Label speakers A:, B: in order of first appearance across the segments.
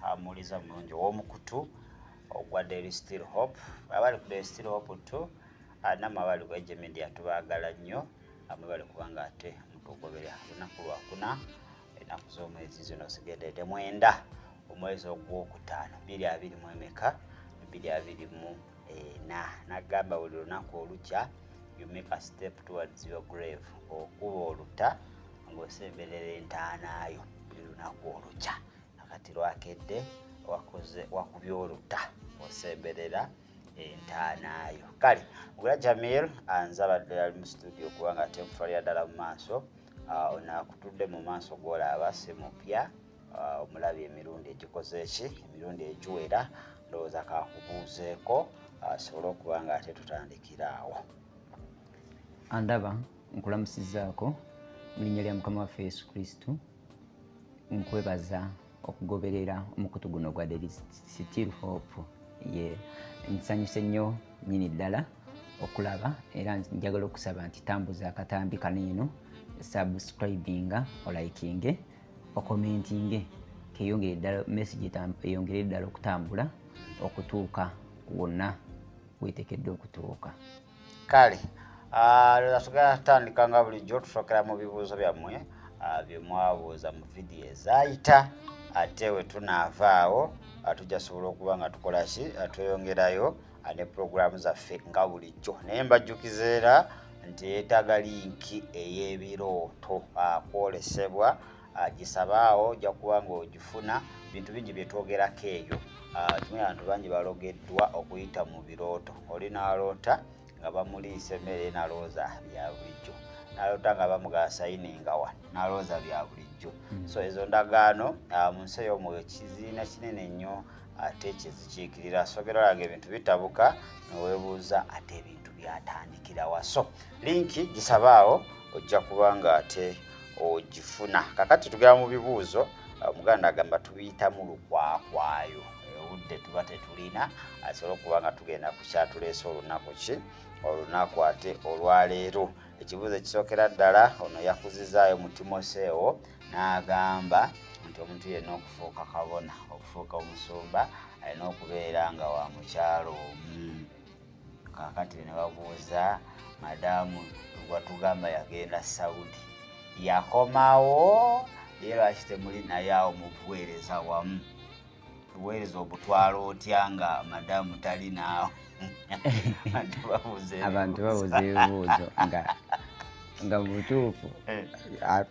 A: Amuliza mulungi ow'omukutu ogwa Daily Still Hope, abali ku Daily Still Hope 2, namwe abali ku AJ Media, tubaagala nnyo. Mwebale kubanga ate mutugoberera. Lunaku lwakuna, ennaku z'omwezi zino zigendedde 9, omwezi ogwokutaano, bbiri abiri mu emeka? 2024. Nagamba buli lunaku olukya, you make a step towards your grave, okuba oluta ng'osemberera entaanaayo. Buli lunaku olukya, akati lwakedde, wakoze wakubye oluta, osemberera entaanaayo. Kale ogula Jamil anzabadde ali mu studio, kubanga ate nkutwalira ddala mu maaso. Ono akutudde mu maaso gwolaba si mupya, omulabi emirundi egikoze eki, emirundi egiwera. Ndowooza kakubuuzeeko asobole okuba nga ate tutandikira awo.
B: Andaba, nkulamusizaako mu linnya lya Mukama waffe Yesu Kristu. Nkwebaza okugoberera omukutu guno gwa Daily Still Hope. Ye nsanyuse nnyo nnyini ddala okulaba, era njagala okusaba nti tambuza akatambi kano eno, subscribinga, olikinge, ocommentinge, keyongere ddala message eyongere ddala okutambula okutuuka wonna weteekeddwa okutuuka.
A: Kale lowooza tugenda tutandika nga bulijjo, tusookera mu bibuuzo byammwe bye mwabuuza mu vidiyo ezaayita. Ate we tunaavaawo, tujja sobola okuba nga tukola ki, tweyongerayo ne puroguramu zaffe nga bulijjo. Naye mbajjukiza era nti yeetaaga link ey'ebirooto, kwolesebwa, gisabaawo, ojja kuba nga ogifuna. Bintu bingi bye twogerako eyo. Kimanyi abantu bangi balogeddwa okuyita mu birooto. Oli n'aloota nga bamuliisa emmere, nalowooza bya bulijjo, naloota nga bamugamba sayininga wano, nalowooza bya bulijjo. So ezo ndagaano mu nsi ey'omwoyo kiziina kinene nnyo ate kyezikiikirira. Sogera olanga ebintu bitabuka, neweebuuza ate ebintu byatandikirawa. So link gisabaawo, ojja kuba nga ate ogifuna. Kakati tugenda mu bibuuzo. Omuganda agamba tubiyitamu lukwakwayo, obudde tuba tetulina, asobole okuba nga tugenda ku kyatuleese olunaku ki, olunaku ate olwaleero. Ekibuuzo ekisookera ddala, ono yakuzizaayo mu Timoseewo, n'agamba nti omuntu yenna okufuuka kabona, okufuuka omusumba, alina okubeera nga wa mukyalo omu. Kakati ne babuuza, madamu watugamba yagenda Saudi, yakomawo, ye lwaki temuli naye awo mu buweereza wamu? Obuweereza obutwala otya nga madamu tali naawe? Abantu babuuza.
B: Abantu babuuza ebibuuzo nga mu butuufu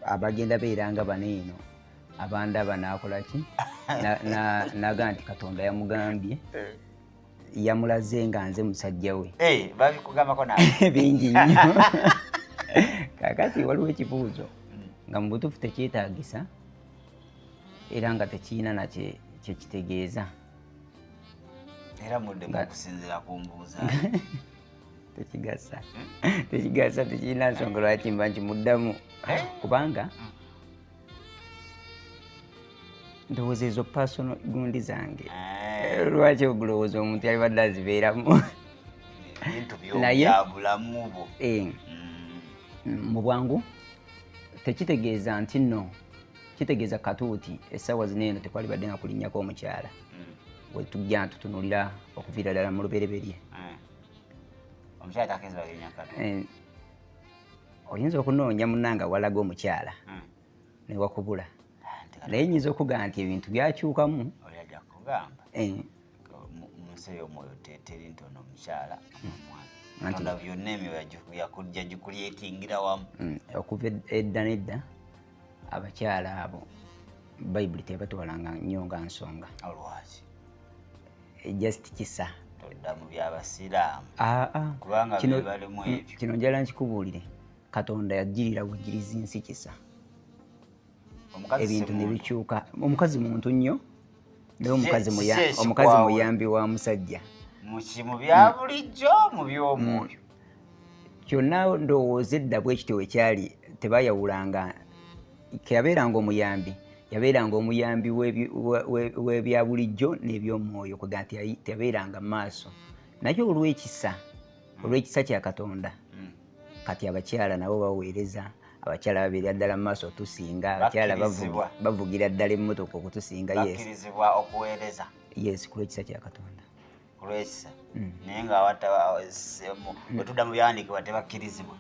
B: abagenda beera nga bano eno abandaba n'akola ki, naga nti Katonda yamugambye, yamulaze nga nze musajja we.
A: Babikugambako nawe?
B: Bingi nnyo. Kakati waliwo ekibuuzo nga mu butuufu tekyetaagisa era nga tekirina na kyekitegeeza.
A: Era muddemu okusinziira ku mbuuza.
B: Tekigasa, tekigasa, tekirina nsonga lwaki mba nkimuddamu, kubanga ndowooza ezo personal gundi zange. Lwaki ogulowooza omuntu yalibadde azibeeramu?
A: Ebintu
B: Naye-
A: bya bulamu bwo.
B: Mu bwangu tekitegeeza nti nno kitegeeza katuuti essaawa zino eno tekwalibadde nga kulinnyako omukyala. Wetujja tutunulira okuviira ddala mu lubereberye.
A: Omukyala takkiriza balinnya katu?
B: Oyinza okunoonya munnanga walaga omukyala newakubula, naye nyinza okugamba nti ebintu byakyukamu.
A: Oli ajja kugamba mu nsi ey'omwoyo teri ntono omukyala omwana. Katonda byonna emyoyo yagikuliyetingira wamu.
B: Okuva edda n'edda abakyala abo Bayibuli tebatwalanga nnyo nga nsonga.
A: Olwaki?
B: Just kisa.
A: Todda mu byabasiraamu.
B: Ah, ah.
A: Kubanga be balimu ebyo.
B: Kino njala nkikubuulire, Katonda yajjirira bujjirizi nsi kisa.
A: Omukazi si
B: Ebintu ne
A: muntu.
B: bikyuka. Omukazi muntu nnyo, naye omukazi
A: Kiki
B: omukazi
A: ekikwawula?
B: muyambi wa musajja.
A: Muki, mu bya bulijjo, mu by'omwoyo?
B: Kyonna ndowooza edda bwe kityo wekyali, tebayawulanga. Keyabeeranga omuyambi, yabeeranga omuyambi w'ebya bulijjo n'ebyomwoyo, kwega nti teyabeeranga mu maaso. Naye olw'ekisa kya Katonda, kati abakyala nabo baweereza. Abakyala babeera ddala mu maaso otusinga, abakyala bavugira ddala emmotoka okutusinga. Yes,
A: bakkirizibwa okuweereza.
B: Yes, ku lw'ekisa kya Katonda.
A: Ku lw'ekisa, naye nga bwe tudda mu byawandiikibwa tebakkirizibwa.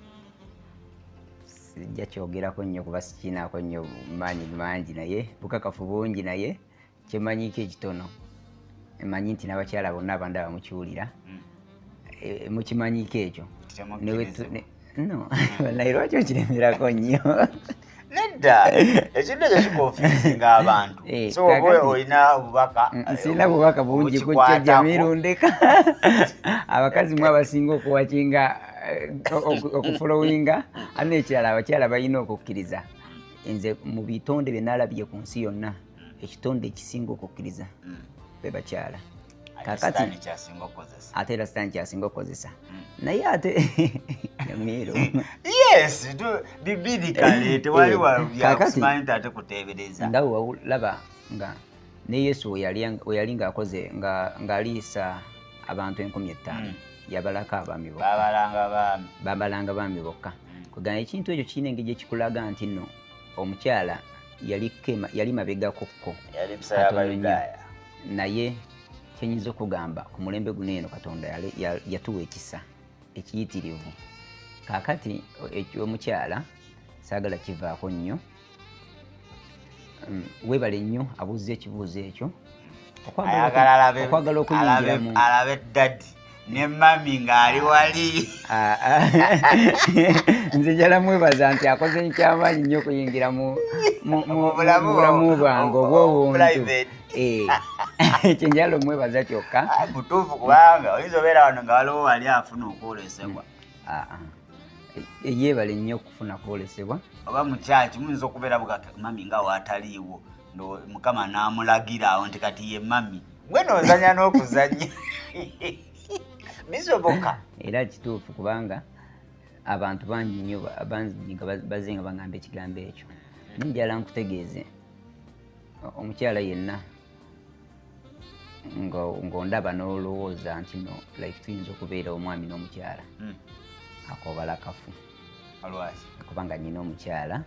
B: Sijja kyogerako nnyo kuba sikiinaako nnyo maanyi mangi, naye bukakafu bungi, naye kyemanyiiko ekitono manyi nti n'abakyala bonna abandaba mukiwulira, mukimanyiiko ekyo.
A: Temukkirizibwa.
B: No, naye lwaki okiremerako nnyo?
A: Nedda, ekintu ekyo kikonfusinga abantu. So oba olina obubaka?
B: Sirina bubaka bungi ku kyo, Jamiru, ndeka. Abakazi mwe abasinga okuwakinga, okufolowinga. Ate n'ekirala, abakyala balina okukkiriza. Nze mu bitonde bye nalabye ku nsi yonna, ekitonde ekisinga okukkiriza be bakyala.
A: Kakati kyasinga okukozesa.
B: Ate era Sitaani kyasinga okukozesa, naye ate Jamiru,
A: Yes, biblically tewali byakusimanyi nti ate kuteebereza.
B: Nga bwewalaba nga ne Yesu we yali ng'akoze ng'aliisa abantu 5000, yabalako abaami bokka.
A: Babalanga baami.
B: Babalanga baami bokka. Kugamba ekintu ekyo kirina engeri gyekikulaga nti nno omukyala yali mabegako kko
A: yali mpisa
B: katono nnyo.
A: Y'Abayudaaya.
B: Naye kyenyinza okugamba, ku mulembe guno eno Katonda yatuwa ekisa ekiyitirivu. Kaakati omukyala saagala kivaako nnyo. Weebale nnyo abuuza ekibuuzo ekyo.
A: Ayagala
B: Okwagala okuyingira mu
A: alabe daddy ne mummy ng'ali wali.
B: Ah, ah. Nze njala mwebaza nti akoze ekyamaanyi nnyo okuyingira
A: Mu bulamu
B: mu bulamu bwange obw'obuntu.
A: Private.
B: Ekyo njala omwebaza kyokka.
A: Ah, mutuufu, kubanga oyinza obeera wano nga waliwo wali afuna okwolesebwa.
B: Ah, ah. Yeebale nnyo okufuna kwolesebwa.
A: Oba mukyaki muyinza okubeera buga mummy nga waataliiwo, Mukama n'amulagira awo nti kati ye mummy gwe noozanya n'okuzanya, bisoboka.
B: Era kituufu, kubanga abantu bangi nnyo bangi nga bazze nga bagamba ekigambo ekyo. Naye njala nkutegeeze, omukyala yenna ng'ondaba n'olowooza nti no like tuyinza okubeera omwami n'omukyala, akobala kafu.
A: Lwaki?
B: Kubanga nyina omukyala,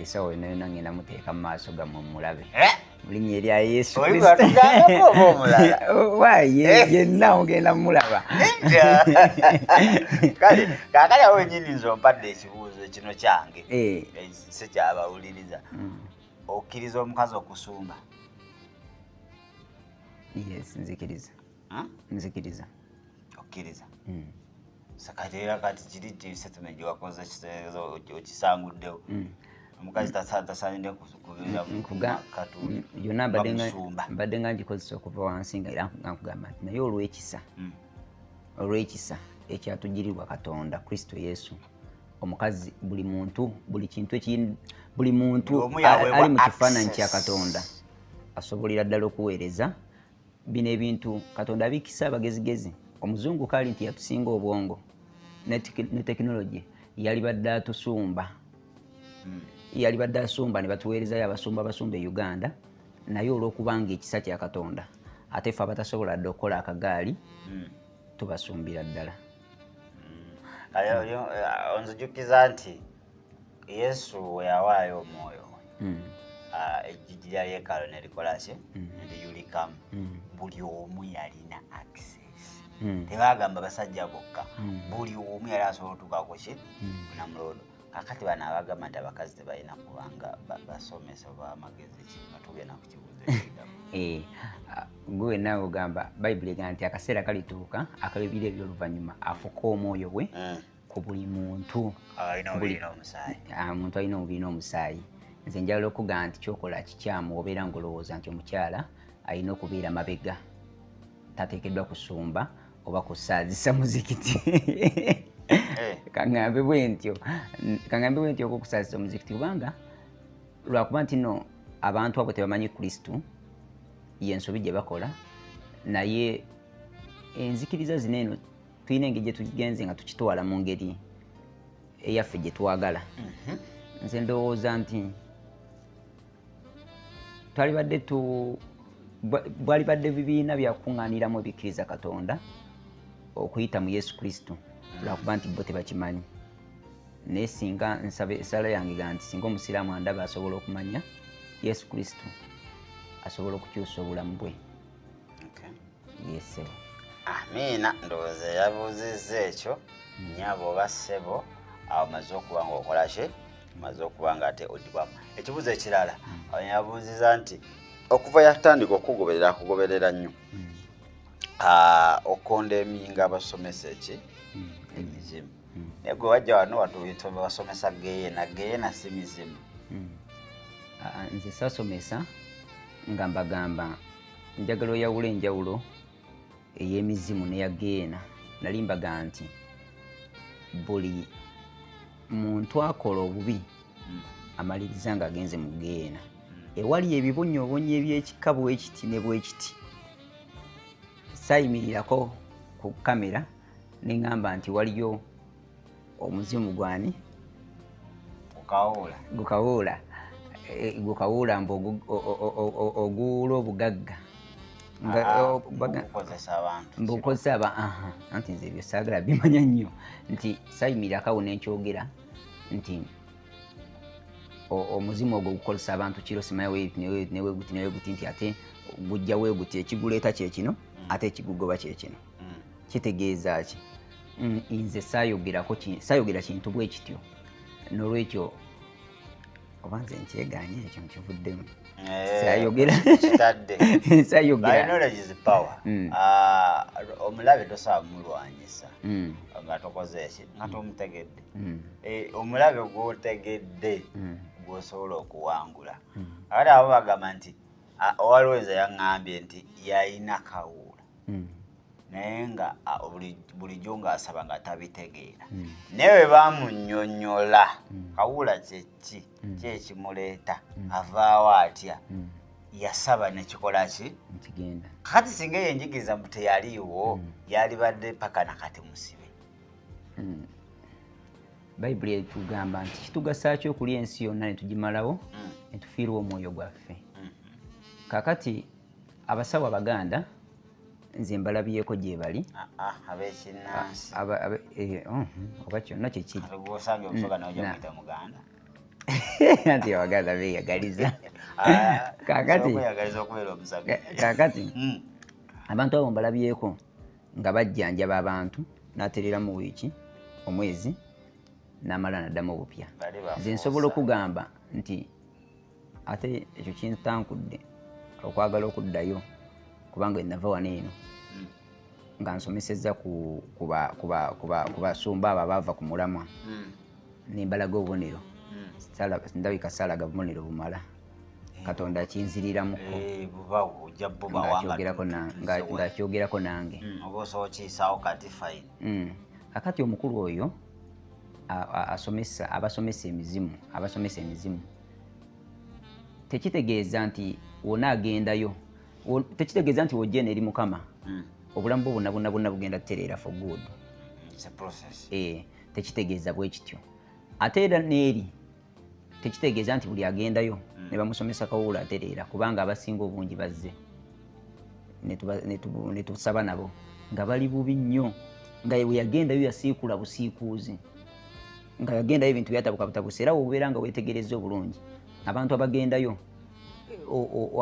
B: esawa yonna yonna ngenda muteeka mu maaso gammwe mulabe.
A: Eh?
B: Mu linnya erya Yesu
A: Oli
B: Kristo.
A: bw'atugambako oba omulala?
B: Waaye yenna ogenda mulaba.
A: Nedda. Kale kaakali awo wenyini nze ompadde ekibuuzo kino kyange, si kyabawuliriza. Okkiriza omukazi okusumba?
B: Yes, nzikiriza.
A: Hmm?
B: Nzikiriza.
A: Okkiriza? So kati era kati kiri ti statement gyewakoze kitegeeza okisanguddewo, omukazi tasaanidde kubeera katuuli
B: Yonna
A: musumba.
B: Mbadde nga ngikozesa okuva wansi, nga era nga nkugamba nti naye olw'ekisa, olw'ekisa ekyatugirirwa Katonda, Kristo Yesu, omukazi, buli muntu, buli kintu buli muntu
A: Buli omu yaweebwa
B: ali mu kifaananyi kya
A: access.
B: Katonda asobolera ddala okuweereza. Bino ebintu Katonda abikisa abagezigezi. Omuzungu kaali nti yatusinga obwongo ne tekinologi, yalibadde atusumba, yalibadde asumba ne batuweerezayo abasumba basumba e Uganda. Naye olw'okubanga ekisa kya Katonda, ate ffe abatasobola dde okukola akagaali, tubasumbira ddala.
A: Kale onzijukiza nti Yesu we yawaayo omwoyo we, ejjiji lya yeekalo ne likola ki? Ne liyulikamu. Buli omu yalina access. Tebagamba basajja bokka. Buli omu yali asobola otuuka ku ki? Namulondo. Kakati bano abagamba nti abakazi tebalina kubanga basomesa oba amagezi ki, nga tugenda ku kibuuzo ekiddamu.
B: Gwe wenna ogamba Bayibuli egamba nti akaseera kalituuka akabibiro eby'oluvannyuma afuka omwoyo we ku buli muntu.
A: Alina omubiri n'omusaayi.
B: Omuntu alina omubiri n'omusaayi. Nze njagala okugamba nti kyokola kikyamu obeera ng'olowooza nti omukyala alina okubeera mabega, tateekeddwa kusumba oba kusaazisa muzikiti. Kaŋŋambe bwe ntyo okukusaazisa omuzikiti, kubanga lwakuba nti no abantu abo tebamanyi Kristu, yensobi gye bakola. Naye enzikiriza zino eno tulina engeri gye tugenze nga tukitwala mu ngeri eyaffe gye twagala. Nze ndowooza nti twalibadde tu bwalibadde bibiina byakuŋŋaaniramu ebikkiriza Katonda okuyita mu Yesu Kristo, lwakuba nti bo tebakimanyi. Naye singa nsaba essala yange ga nti singa omusiraamu andaba asobola okumanya Yesu Kristo asobola okukyusa obulamu bwe. Yes.
A: Amiina. Ndowooza yabuuzizza ekyo nnyabo oba ssebo, awo omaze okuba nga okola ki, omaze okuba nga ate oddibwamu. Ekibuuzo ekirala yabuuziza nti okuva yatandika okugoberera akugoberera nnyo okondeminga abasomesa eki emizimu, naye gwe wajja wano wasomesa geena, geena si mizimu.
B: Nze sasomesa nga mbagamba njagala oyawula enjawulo ey'emizimu n'eya geena. Nali mbaga nti buli muntu akola obubi amaliriza ng'agenze mu geena. Ewali ebibonyoobonyo eby'ekika bwekiti ne bwekiti. Saayimirirako ku kamera ne ŋŋamba nti waliyo omuzimu gwani gukawuula gukawuula mbu oguwuula obugagga mbukozesa abantu. Anti nze ebyo saagala bimanya nnyo nti saayimirirako awo ne nkyogera nti omuzimu ogwo gukozesa abantu kiro simanyi neweguti neweguti nti ate gujja weeguti, ekiguleeta kye kino ate ekigugoba kye kino. Kitegeeza ki? Nze saayogera kintu bwe kityo, n'olwekyo oba nze nkyeganye ekyo nkivuddemu. Saayogera saayogera.
A: Knowledge is power. Omulabe tosobola mulwanyisa nga tokoze eki, nga tomutegedde. Omulabe gw'otegedde gw'osobola okuwangula. Ate abo bagamba nti waliwo nze yaŋŋambye nti yalina kawuula naye nga bulijjo ng'asaba nga tabitegeera, naye bwe bamunnyonnyola kawuula kyeki, kyekimuleeta, avaawo atya, yasaba nekikola ki, kakati singa eyo enjigiriza mbu teyaliiwo yalibadde paka nakati musibe.
B: Bayibuli etugamba nti kitugasa ki okulya ensi yonna ne tugimalawo ne tufiirwa omwoyo gwaffe. Kakati abasawo abaganda nze mbalabyeko gye bali
A: ab'ekinnansi
B: oba kyonna kyekiri
A: gw'osanga omusoga nawe ojja muyita muganda.
B: Anti abaganda beeyagaliza. Kakati abantu abo mbalabyeko nga bajjanjaba abantu n'atereramu wiiki omwezi n'amala n'addamu obupya. Nze nsobola okugamba nti ate ekyo kintankudde okwagala okuddayo kubanga nava wano eno nga nsomesezza ku basumba abo abaava ku mulamwa ne mbalaga obubonero. Ndabika saalaga bubonero bumala, Katonda kinziriramuko ng'akyogerako nange. Kakati omukulu oyo asomesa abasomesa emizimu tekitegeeza nti wonna agendayo, tekitegeeza nti wojja eno eri Mukama obulamu bwo bwonna bwonna bwonna bugenda kutereera for good. Tekitegeeza bwe kityo. Ate era n'eri tekitegeeza nti buli agendayo ne bamusomesa kawuula atereera, kubanga abasinga obungi bazze ne tusaba nabo nga bali bubi nnyo, nga bwe yagendayo yasiikula busiikuuzi, nga yagendayo ebintu byatabuka butabuse. Era wobeera nga weetegereza obulungi abantu abagendayo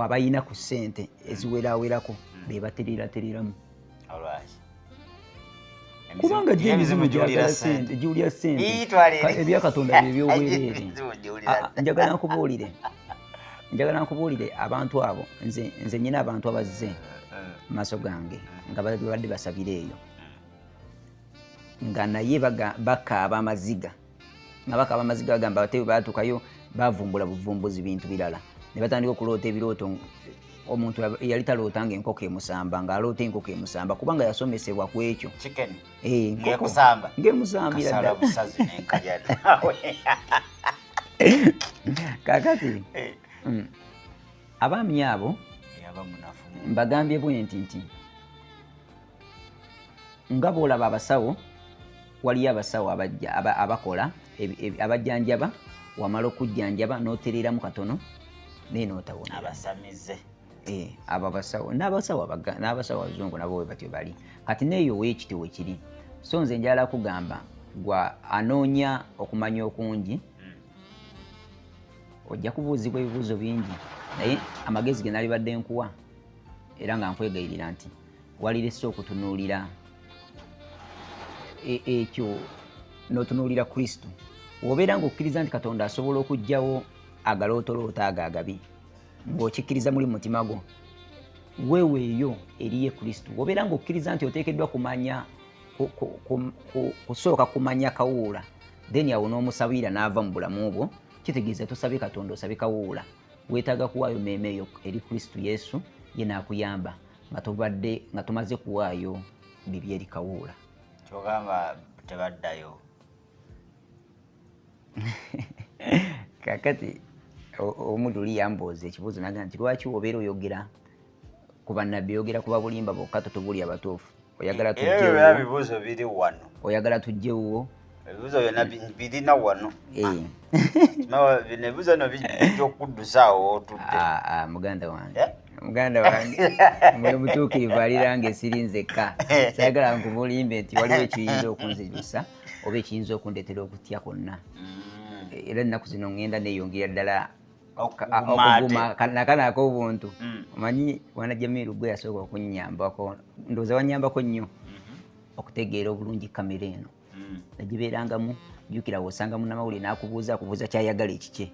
B: abalina ku ssente eziwerawerako be batereratereramu. Kubanga gye emizimu gyagala ssente, giwulira ssente, ebya Katonda bye by'obwereere. Njagala nkubuulire abantu abo, nze nnyina abantu abazze mu maaso gange nga babadde basabira eyo, nga naye bakaaba amaziga, nga bakaaba amaziga bagamba ate baatuukayo bavumbula buvumbuzi bintu birala ne batandika okuloota ebirooto. Omuntu yali taloota ng'enkoko emusamba, ng'aloota enkoko emusamba kubanga yasomesebwa ku ekyo. Ng'emusambira ddala. Kaakati abaami abo mbagambye bwe nti nga bw'olaba abasawo, waliyo abasawo abakola abajjanjaba, wamala okujjanjaba n'otereramu katono naye n'otawona.
A: Abasamize.
B: Abo abasawo n'abasawo abazungu nabo bwe batyo bali. Kati n'eyo weekiti we kiri. So nze njagala kugamba Gwa anoonya okumanya okungi, ojja kubuuzibwa ebibuuzo bingi, naye amagezi ge nalibadde nkuwa era nga nkwegayirira nti walirese okutunuulira ekyo n'otunuulira Kristo. Wobeera ng'okkiriza nti Katonda asobola okuggyawo agalootoloota ago agabi, ng'okikkiriza muli mu mutima gwo, weeweeyo eri ye Kristo. Wobeera ng'okkiriza nti oteekeddwa kumanya kusooka kumanya kawuula, then awo n'omusabira n'ava mu bulamu bwo, kitegeeza tosabye Katonda, osabye kawuula. Weetaaga kuwaayo mmeeme eyo eri Kristo Yesu, ye n'akuyamba nga tobadde nga tomaze kuwaayo bibi eri kawuula.
A: Kyogamba tebaddayo.
B: Kakati omuntu oli yambuuza ekibuuzo n'agamba nti lwaki obeera oyogera ku bannabbi, oyogera ku babulimba bokka, totubuulira batuufu? Oyagala
A: Ebyo byonna bibuuzo biri wano.
B: Oyagala tujjewuwo?
A: Ebibuuzo byonna birina wano. Bino ebibuuzo bino bijja okuddusa awo w'otudde.
B: Muganda wange. Muganda wange, mwe mutuukirivu aliranga esiri nzekka. Saagala nkubulimbe nti waliwo ekiyinza okunzirusa oba ekiyinza okundeetera okutya kwonna. Era ennaku zino ŋŋenda neeyongera ddala okuguma nakano ak'obuntu. Omanyi Bwana Jamiru gwe yasooka okunnyambako, ndowooza wannyambako nnyo okutegeera obulungi kamera eno. Nagibeerangamu, jjukira w'osanga munnamawulire n'akubuuza akubuuza ky'ayagala ekikye.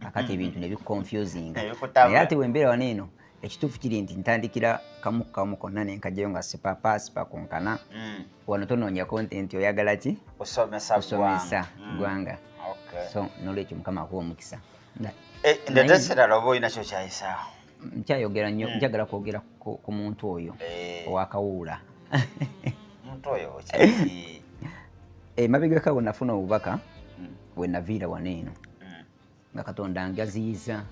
B: Kakati ebintu ne biconfusinga. Naye ate bwe mbeera wano eno, ekituufu kiri nti ntandikira kamu kamu konna ne nkajjayo nga sipapa sipakonkana. Wano tonoonya content, oyagala ki?
A: Kusomesa
B: ggwanga. So n'olwekyo Mukama akuwa omukisa.
A: Ndeetesera oba olina kyokyayisaawo?
B: Nkyayogera nnyo, njagala kwogera ku muntu oyo owakawuula.
A: Muntu oyo okyali.
B: Emabegako awo nafuna obubaka bwe naviira wano eno nga Katonda angaziyiza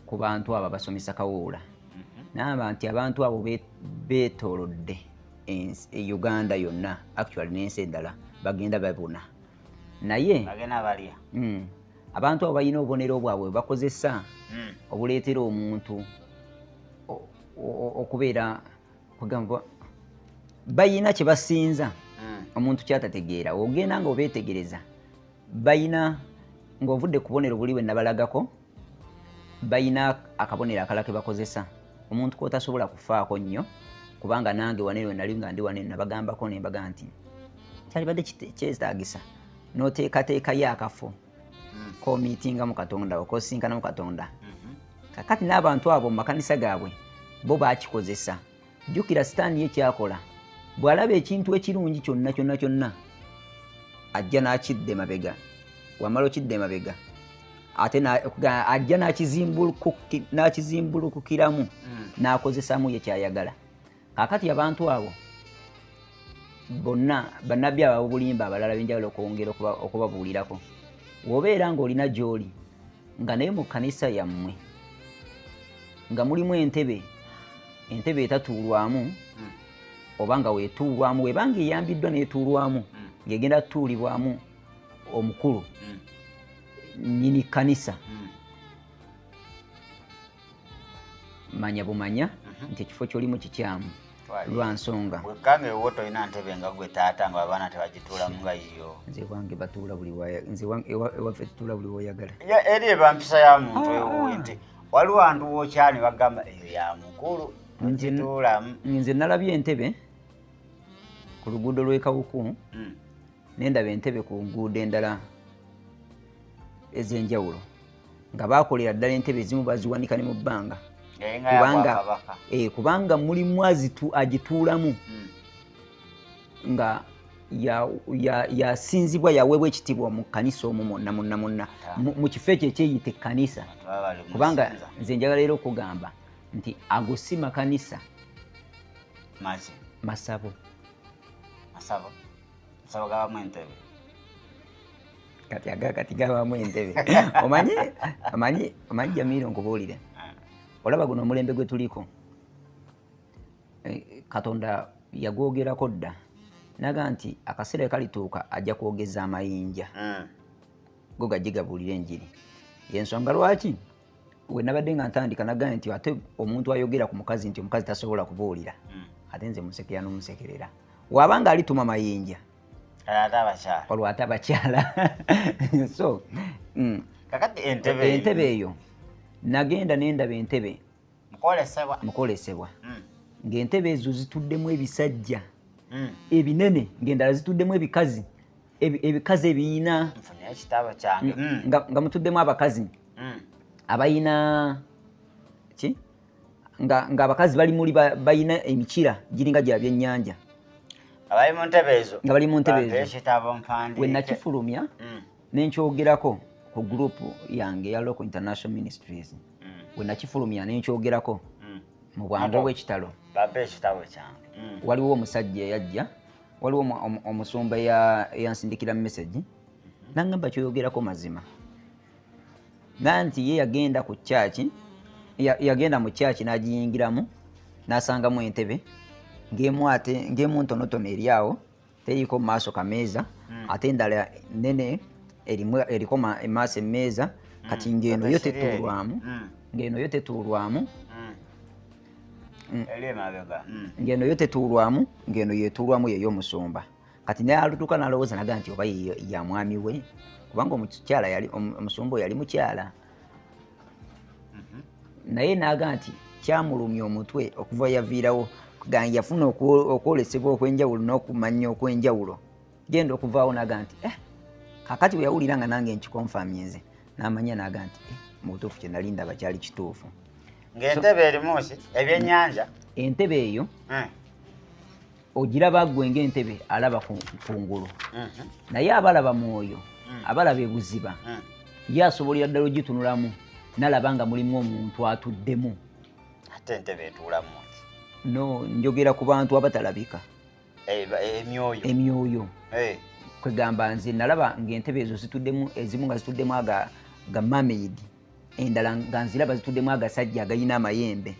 B: ku bantu abo abasomesa kawuula. N'agamba nti abantu abo beetoolodde Uganda yonna, actually n'ensi endala bagenda babuna. Naye
A: bagenda balya.
B: Abantu abo balina obubonero bwabwe bakozesa obuleetera omuntu okubeera kugamba bayina kye basinza omuntu kyatategeera. Ogenda nga obeetegereza, bayina ng'ovudde ku bubonero buli bwe nabalagako, bayina akabonero akalala ke bakozesa omuntu kw'otasobola kufaako nnyo, kubanga nange wano eno nali nga ndi wano eno nabagambako ne mbaga nti kyalibadde kyetaagisa n'oteekateekayo akafo k'omiitingamu Katonda, okosinkanamu Katonda. Kakati n'abantu abo mu makanisa gaabwe bo baakikozesa. Jjukira Sitaani ye kyakola, bw'alaba ekintu ekirungi kyonna kyonna kyonna ajja n'akidda emabega. Wamala okidda emabega ate ajja n'akizimbulukukiramu n'akozesaamu ye kyayagala. Kaakati abantu abo bonna bannabbi abo ab'obulimba abalala b'enjawulo okwongera okubabuulirako, bw'obeera ng'olina gy'oli nga naye mu kkanisa yammwe nga mulimu entebe, entebe etatuulwamu oba nga weetuulwamu, webanga eyambiddwa n'etuulwamu ng'egenda tutuulibwamu omukulu nnyini kkanisa, manya bumanya nti ekifo ky'olimu kikyamu lwa nsonga.
A: Bwekanga ewuwo tolina ntebe nga gwe taata nga abaana tebagituulamu nga yiyo.
B: Nze wange batuula buli nze ewaffe tutuula buli w'oyagala.
A: Eri eba mpisa ya muntu ewuwe nti waliwo wantu w'okyali bagamba eyo ya mukulu ogituulamu.
B: Nze nalabye entebe ku luguudo lw'e Kawuku, ne ndaba entebe ku nguudo endala ez'enjawulo nga baakolera ddala entebe ezimu baziwanika ne mu bbanga. Kubanga mulimu agituulamu nga yasinzibwa yaweebwa ekitiibwa mu kkanisa omwo mwonna mwonna mwonna mu kifo ekyo ekyeyita ekkanisa. Kubanga nze njagala era okugamba nti ago si makanisa, masabo.
A: Masabo gabamu entebe.
B: Kati aga kati gabamu entebe. Omanyi Jamiru nkubuulire. Olaba guno omulembe gwe tuliko, Katonda yagwogerako dda naga nti akaseera kalituuka ajja kwogeza amayinja go gajje gabuulire enjiri. Y'ensonga lwaki we nabadde nga ntandika nagambye nti ate omuntu ayogera ku mukazi nti omukazi tasobola kubuulira, ate nze musekera n'omusekerera. Wabanga alituma mayinja Olwo ate abakyala. So
A: kakati entebe
B: eyo nagenda nendaba entebe mukolesebwa ng'entebe ezo zituddemu ebisajja ebinene, ng'endala zituddemu ebikazi, ebikazi ebiyina nga mutuddemu abakazi abayina ki, nga abakazi bali muli bayina emikira giringa gya byennyanja nga bali mu ntebe ezo. We nakifulumya nenkyogerako ku group yange ya Local International Ministries, we nakifulumya nenkyogerako mu bwangu obw'ekitalo. Waliwo omusajja eyajja, waliwo omusumba eyansindikira message nangamba kyoyogerako mazima, nanti ye yagenda ku church, yagenda mu church n'agiyingiramu n'asangamu entebe ng'emu ate ng'emu ntonotono eri awo teriiko mu maaso kameeza, ate endala nene eriko emaaso emmeeza. Kati ng'eno yo tetuulwamu, ng'eno yo tetuulwamu, ng'eno yo tetuulwamu, ng'eno yetuulwamu yey'omusumba. Kati naye alutuuka n'alowooza naga nti oba ya mwami we, kubanga omukyala yali omusumba oyo yali mukyala. Naye n'aga nti kyamulumya omutwe okuva yaviirawo, yafuna okwolesebwa okw'enjawulo n'okumanya okw'enjawulo. Genda okuvaawo n'aga nti kakati bwe yawulira nga nange nkikonfamyinze n'amanya n'aga nti mu butuufu kye nali ndaba kyali kituufu.
A: Ng'entebe erimu ki? Ebyennyanja?
B: Entebe eyo ogiraba ggwe ng'entebe alaba kungulu, naye abalaba mwoyo, abalaba ebuziba, ye asobolera ddala ogitunulamu n'alaba nga mulimu omuntu atuddemu.
A: Ate entebe etuulamu ki?
B: No, njogera ku bantu abatalabika,
A: emyoyo.
B: Emyoyo. Kwegamba nze nalaba ng'entebe ezo zituddemu, ezimu nga zituddemu aga mermaid, endala nga nziraba zituddemu agasajja agayina amayembe.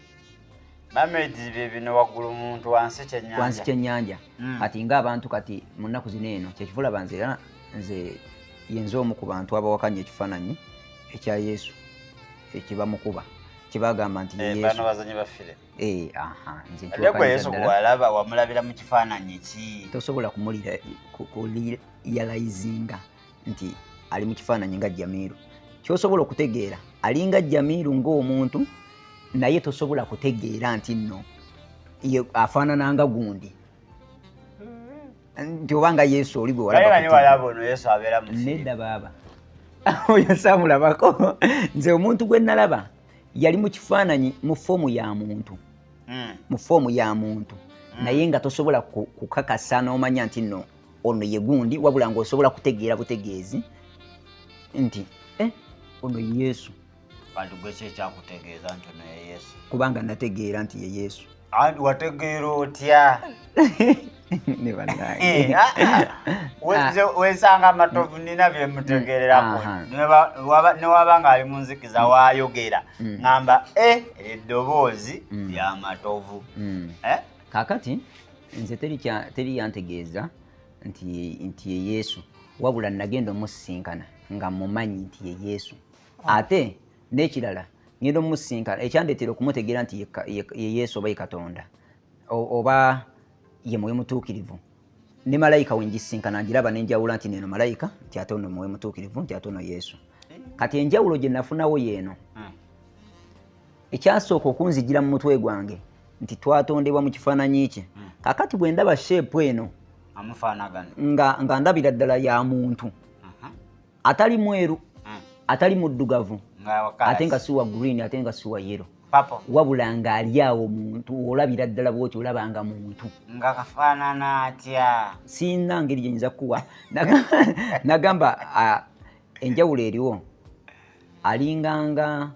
A: Mermaids bye bino waggulu muntu wansi kyennyanja.
B: Wansi kyennyanja. Kati ng'abantu kati mu nnaku zino eno kyekiva olaba nze era nze yenze omu ku bantu abawakanya ekifaananyi ekya Yesu ekibamukuba kibagamba nti ye Yesu.
A: Bano bazanyi ba firimu.
B: Nze
A: nkiwakanya Yesu gw'alaba wamulabira mu kifaananyi ki?
B: Tosobola kumuliyalayizinga nti ali mu kifaananyi nga Jamiru. Ky'osobola okutegeera alinga Jamiru ng'omuntu, naye tosobola kutegeera nti nno afaanana nga gundi, nti obanga Yesu oli gwe
A: walaba ono Yesu abeera mu
B: nedda baaba oyo saamulabako. Nze omuntu gwe nalaba yali mu kifaananyi mu foomu ya muntu, mu foomu ya muntu, naye nga tosobola kukakasa n'omanya nti nno ono ye gundi, wabula ng'osobola kutegeera butegeezi nti ono ye Yesu.
A: Bantu gwe ki ekyakutegeeza nti ono ye Yesu?
B: Kubanga nategeera nti ye Yesu.
A: Wategeera otya?
B: Ne bannange.
A: Wesanga amatovu nina bye mutegeererako. Ne waba ng'ali mu nzikiza waayogera ngamba eddoboozi lya matovu.
B: Kaakati nze teri yantegeeza nti ye Yesu, wabula nagenda omusisinkana nga mumanyi nti ye Yesu. Ate n'ekirala ngenda omusisinkana ekyandeetera okumutegeera nti ye Yesu oba ye Katonda oba ye Mwoyo Mutuukirivu, ne malayika we ngisinkana ngiraba n'enjawula nti neno malayika, nti ate ono Mwoyo Mutuukirivu, nti ate ono Yesu. Kati enjawulo gye nafunawo yeeno, ekyasooka okunzigira mu mutwe gwange nti twatondebwa mu kifaananyi kye. Kakati bwe ndaba sheepu eno nga ndabira ddala ya muntu atali mweru, atali muddugavu, ate nga si wa green, ate nga si wa yellow, wabula ng'ali awo muntu olabira ddala bw'oti olaba nga muntu.
A: Nga kafaanana atya?
B: Sirina ngeri gye nyinza kukuwa. Nagamba enjawulo eriwo alinganga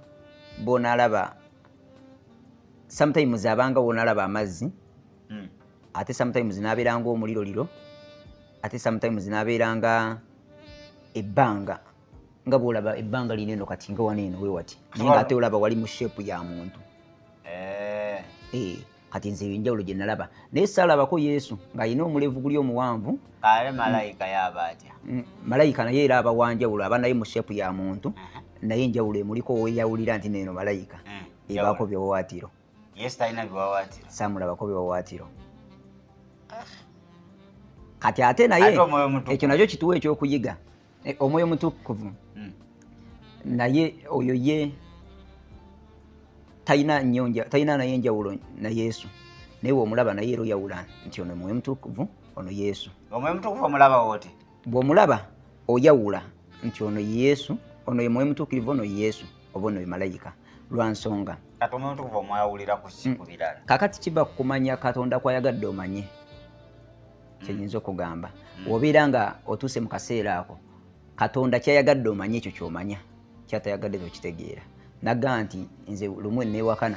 B: bw'onaalaba sometimes abanga wonalaba amazzi, ate sometimes n'abeera ng'omuliroliro, ate sometimes n'abeera nga ebbanga, nga bw'olaba ebbanga lino eno kati nga wano eno we wati, naye ng'ate olaba wali mu sheepu ya muntu. Kati nze enjawulo gye nalaba, naye saalabako Yesu ng'alina omulevu guli omuwanvu.
A: Kale malayika yaba atya?
B: Malayika naye era aba wa njawulo, aba naye mu sheepu ya muntu, naye enjawulo emuliko weeyawulira nti neeno malayika ebaako biwawaatiro.
A: Yesu talina biwawaatiro.
B: Saamulabako biwawaatiro. Kati ate naye ekyo nakyo kituwa ekyokuyiga. Omwoyo Mutukuvu naye oyo ye talina naye enjawulo na Yesu, naye bw'omulaba naye era oyawula nti ono Mwoyo Mutukuvu, ono Yesu.
A: Omwoyo Mutukuvu omulaba oti?
B: Bw'omulaba oyawula nti ono Yesu, ono ye Mwoyo Mutuukirivu, ono Yesu, oba ono ye malayika, lwa nsonga.
A: Kati Omwoyo Mutukuvu omwawulira ku ki ku birala?
B: Kakati kiva ku kumanya Katonda kw'ayagadde omanye, kyenyinza okugamba. Bw'obeera nga otuuse mu kaseera ako, Katonda ky'ayagadde omanye ekyo ky'omanya, ky'atayagadde tokitegeera. Nagamba nti nze lumu neewakana,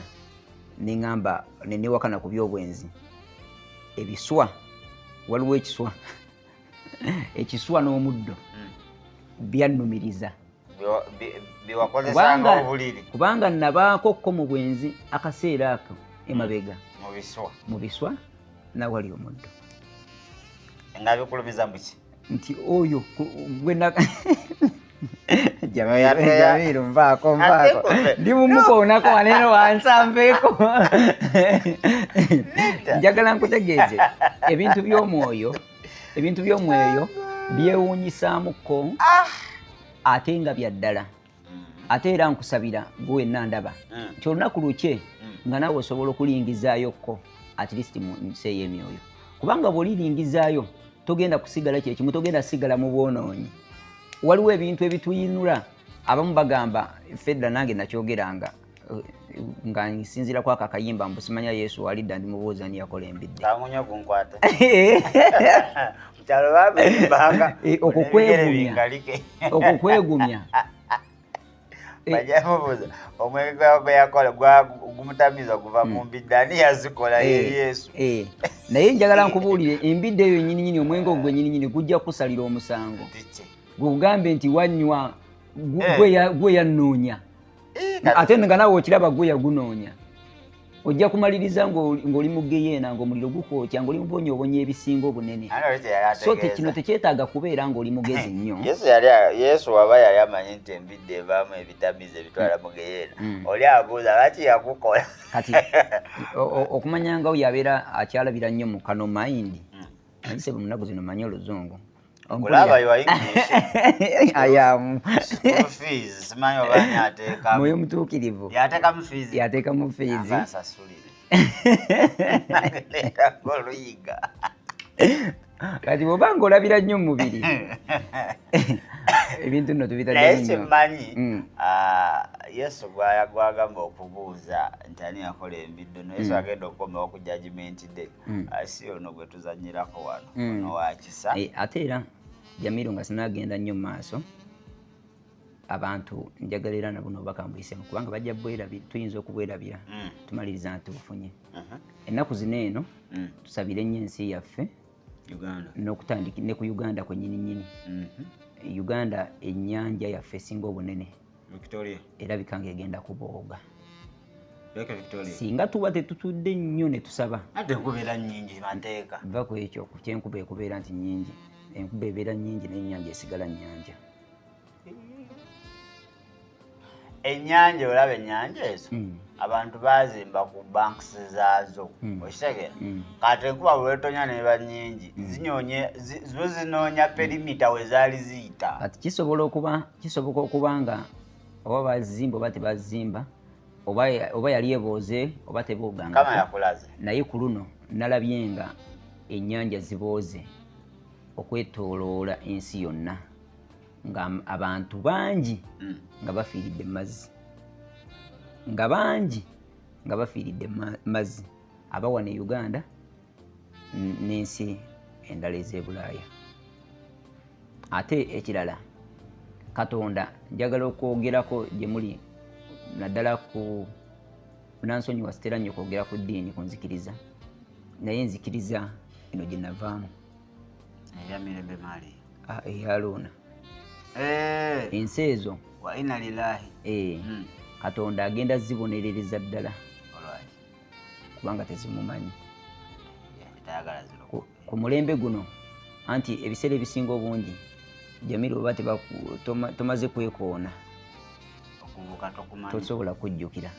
B: ne ŋŋamba ne neewakana ku by'obwenzi. Ebiswa, waliwo ekiswa, ekiswa n'omuddo byannumiriza.
A: Byewakozesanga obuliri.
B: Kubanga nabaako ko mu bwenzi akaseera ako emabega.
A: Mu biswa.
B: Mu biswa nawali omuddo.
A: Nga bikulumiza mbuki?
B: Nti oyo gwe Jamiru nvaako nvaako ndi mumukoonako waneeno wansambeeko. Njagala nkutegeeze ebintu by'omwoyo, ebintu by'omwoyo byewuunyisaamuko ate nga bya ddala. Ate era nkusabira gwe wenna ndaba nti olunaku lukye nga naawe osobola okulingizaayokko at least mu nsi ey'emyoyo, kubanga bw'oliringizaayo togenda kusigala kyekimu, togenda sigala mu bwonoonyi. Waliwo ebintu ebituyinula. Abamu bagamba fedda, nange nakyogeranga nga nsinziira kwako akayimba mbu simanya Yesu walidda ndi mubuuza ni yakola embidde.
A: Kangunya gunkwate mukyalo babimbanga.
B: Okwo kwegumya, okwo kwegumya.
A: Bajamubuuza omwenge gwe yakola gumutamiza guva mu mbidde, ani yazikola? Ye Yesu.
B: Naye njagala nkubuulire, embidde eyo nyininyini, omwenge ogwo gwe gujja kukusalira omusango, gugambe nti wanywa gwe yannoonya, ate nga naawe okiraba gwe yagunoonya. Ojja kumaliriza ng'oli mu geyeena, ng'omuliro gukwokya, ng'oli mubonyoobonya ebisinga obunene. So kino tekyetaaga kubeera ng'oli mugezi nnyo.
A: Yesu waba yali amanyi nti embidde evaamu ebitamiiza ebitwala mu geyeena, oli abuuza lwaki yagukola?
B: Kati okumanya nga oyo abeera akyalabira nnyo mu kano mind ayise mu nnaku zino, manyi oluzungu.
A: Kulaba yo English.
B: Ayamu.
A: School fees simanyi oba ani ateekamu.
B: Mwoyo Mutuukirivu.
A: Yateekamu fees.
B: Yateekamu fees.
A: Aba asasulire. Leetako oluyiga.
B: Kati bw'oba ng'olabira nnyo mu mubiri, ebintu nno tubitadde
A: Naye
B: nnyo.
A: Kyemmanyi, Yesu gwagamba okubuuza nti ani yakola embiddo, no Yesu agenda okukomawo ku judgment day. Si ono gwe tuzannyirako wano, ono wakisa.
B: Ate era Jamiru, nga sinagenda nnyo mu maaso, abantu njagala era nabo nobakambuyisemu, kubanga bajja bwerabira, tuyinza okubwerabira, tumaliriza nti tubufunye. Ennaku zino eno tusabire nnyo ensi yaffe.
A: Uganda.
B: N'okutandika ne ku Uganda kwennyini nnyini. Uganda, ennyanja yaffe esinga obunene
A: Victoria.
B: erabika ng'egenda kubooga.
A: Lake Victoria.
B: Singa tuba tetutudde nnyo ne tusaba.
A: Ate enkuba era nnyingi mateeka.
B: Va ku ekyo, ku kyenkuba ekubeera nti nnyingi, enkuba ebeera nnyingi, naye ennyanja esigala nnyanja.
A: Ennyanja, olaba ennyanja ezo, abantu bazimba ku banks zaazo, okitegeera? Kati enkuba bwetonya neba nnyingi, zinyonye zo zinoonya perimeter we zaali ziyita.
B: Kati kisobola okuba, kisoboka okuba nga oba bazimba oba tebazimba, oba yali ebooze oba tebooganga.
A: Kama yakulaze.
B: Naye ku luno nalabye nga ennyanja zibooze okwetooloola ensi yonna, nga abantu bangi nga bafiiridde mu mazzi, nga bangi nga bafiiridde mu mazzi, abawana e Uganda n'ensi endala ez'e Bulaaya. Ate ekirala, Katonda njagala okwogerako gye muli, naddala ku nansonyiwa, sitera nnyo kwogera ku ddiini, ku nzikiriza, naye nzikiriza eno gye navaamu.
A: Eya Mirembe Maali.
B: Ah, eya Luuna. Ensi ezo
A: Wa inna lillahi.
B: Katonda agenda zibonerereza ddala.
A: Olwaki?
B: Kubanga tezimumanyi.
A: Tayagala ziroko.
B: Ku mulembe guno, anti ebiseera ebisinga obungi, Jamiru, oba tomaze kwekoona,
A: Okuvuka tokumanyi.
B: tosobola kujjukira.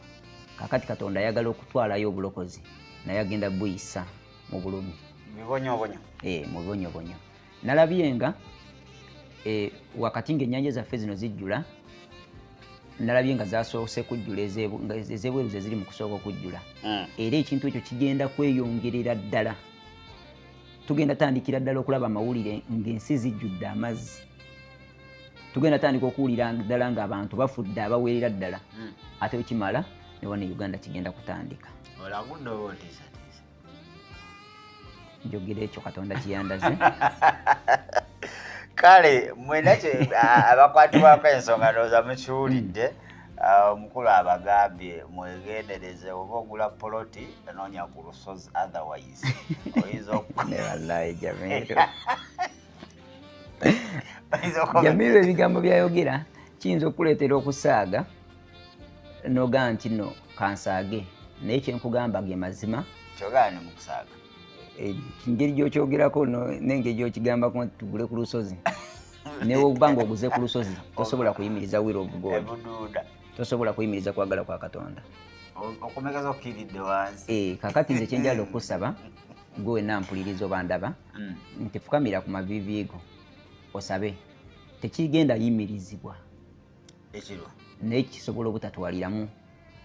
B: Kakati Katonda ayagala okutwalayo obulokozi, naye agenda buyisa mu bulumi.
A: Bibonyobonyo.
B: Mu bibonyobonyo. Nalabye nga wakati ng'ennyanja zaffe zino zijjula, nalabye nga zasoose kujjula ez'ebweru ze ziri mu kusooka okujjula. Era ekintu ekyo kigenda kweyongerera ddala. Tugenda tandikira ddala okulaba amawulire ng'ensi zijjudde amazzi. Tugenda tandika okuwulira ddala ng'abantu bafudde abaweerera ddala. Ate bwe kimala ne wano e Uganda kigenda kutandika.
A: Olagudde oba otiisatiisa?
B: Njogera ekyo Katonda kiyandaze.
A: Kale mwena abakwatibwako ensonga ndowooza mukiwulidde. Omukulu abagambye mwegendereze, oba ogula poloti noonya ku lusozi, otherwise oyinza
B: Ne wallahi Jamiru. Jamiru ebigambo byayogera kiyinza okukuleetera okusaaga nogaa nti no kansaage, naye kyenkugamba ge mazima.
A: Kyogaana mu kusaaga.
B: Engeri gyokyogerako n'engeri gyokigambako nti tugule ku lusozi, newoba nga oguze ku lusozi tosobola kuyimiriza will of God.
A: Ebuduuda.
B: Tosobola kuyimiriza kwagala kwa Katonda.
A: Okumegeza okkiridde wansi.
B: Kakati nze kyenjagala okusaba gwe wenna mpuliriza oba ndaba nti fukamira ku maviivi go osabe, tekigenda yimirizibwa.
A: Ekiro.
B: Naye kisobola obutatwaliramu,